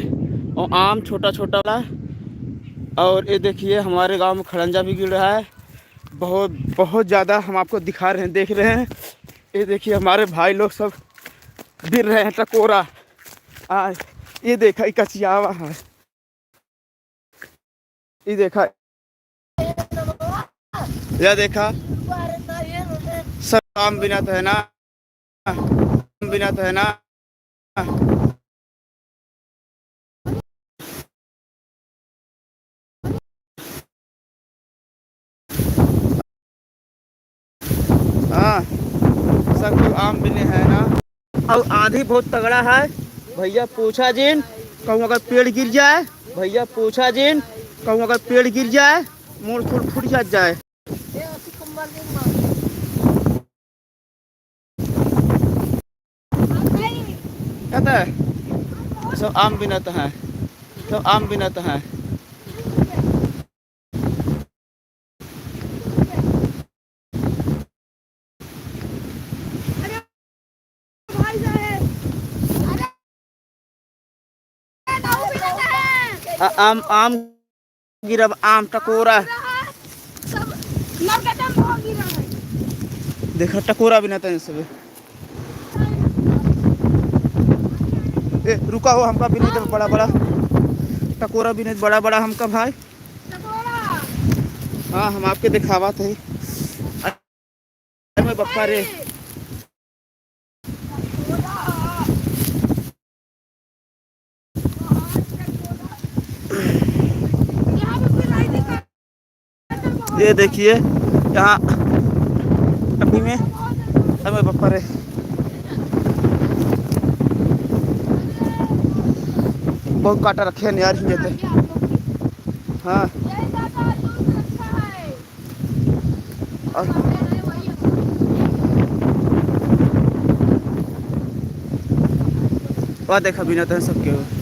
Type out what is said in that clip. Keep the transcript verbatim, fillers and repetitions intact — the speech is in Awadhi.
और आम छोटा छोटा वाला। और ये देखिए, हमारे गांव में खड़ंजा भी गिर रहा है, बहुत, बहुत ज़्यादा। हम आपको दिखा रहे हैं, देख रहे हैं। ये देखिए, हमारे भाई लोग सब गिर रहे हैं, टकोरा। आ, ये देखा, ये कचियावा है, ये देखा, या देखा, सब आम बिनत है ना, आम बिनत है ना। हाँ, सब लोग आम बिने है ना। और आंधी बहुत तगड़ा है भैया, पूछा जिन, कहूँ अगर पेड़ गिर जाए, भैया पूछा जिन, कहूँ अगर पेड़ गिर जाए, मूड़ फूल फूट जात जाए। कहता है, सब आम बिनत है, सब आम बिनत है। आ, आम, आम गिरब, आम टकोरा। देखा, टकोरा बिनत है सब। ए, रुका हो, हमका बिनत है बड़ा बड़ा टकोरा, बिनत बड़ा बड़ा हमका भाई। हाँ, हम आपके दिखावत है। अरे बप्पा रे। ये देखिए यहाँ अभी में, अरे बप्पा रे, बहुत काटा रखे हैं यार, ये तो। हाँ। और वह देखा, बिनत है सबके।